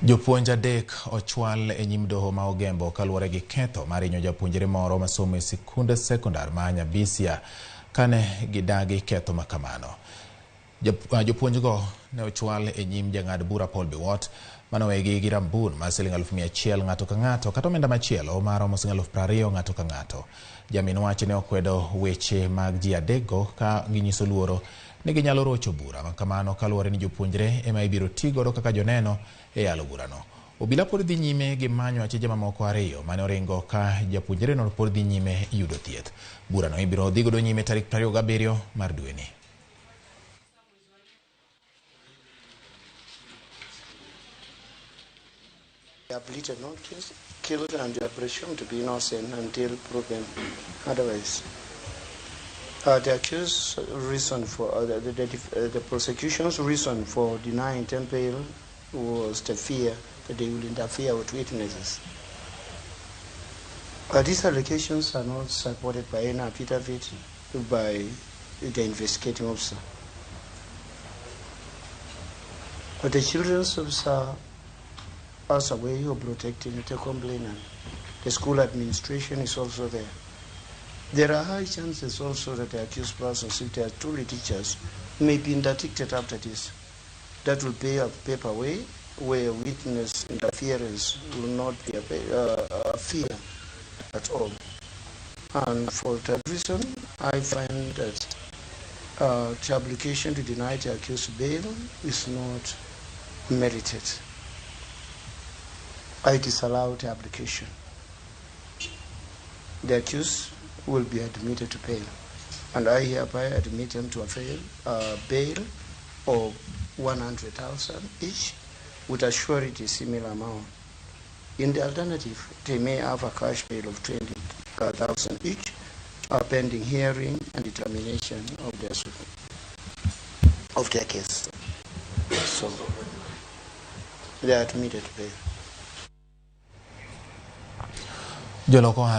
Jopuonj adek ochwal e nyim doho ma Ogembo kaluwore gi ketho mar hinyo japuonjre moro masomo e sikunde sekondar ma Nyabisia kane gidagi ketho makamano. Jopuonjgo ne ochwal e nyim jang'ad bura Paul Biwott manowegi gi rambun mar siling 100,000 ng'ato ka ng'ato kata omenda machielo maromo siling 20,000 ng'ato ka ng'ato. Jamin wach ne okwedo weche mag ji adekgo ka ginyiso luoro ni ginyalo rocho bura makamano kaluwore ni jopuonjre ema ibiro ti godo kaka joneno e yalo burano. Obila pod dhi nyime gi manyo achije mamoko ariyo mane oringo ka japuonjreno pod dhi nyime yudo thieth. Burano ibiro dhi godo nyime tarik 27 mar dweni. They are pleaded not guilty and they are presumed to be innocent until proven otherwise. The accused reason for the prosecution's reason for denying them bail was the fear that they will interfere with witnesses. But these allegations are not supported by any affidavit by the investigating officer. But the children's officer has a way of protecting the complainant. The school administration is also there. There are high chances also that the accused persons, if they are truly teachers, may be interdicted after this. That will be a paper way where witness interference will not be a fear at all. And for that reason, I find that the application to deny the accused bail is not merited. I disallow the application. The accused will be admitted to bail, and I hereby admit them to a bail of 100,000 each, with a surety similar amount. In the alternative, they may have a cash bail of 20,000 each, pending hearing and determination of their case. So they are admitted to bail. Jolok ohala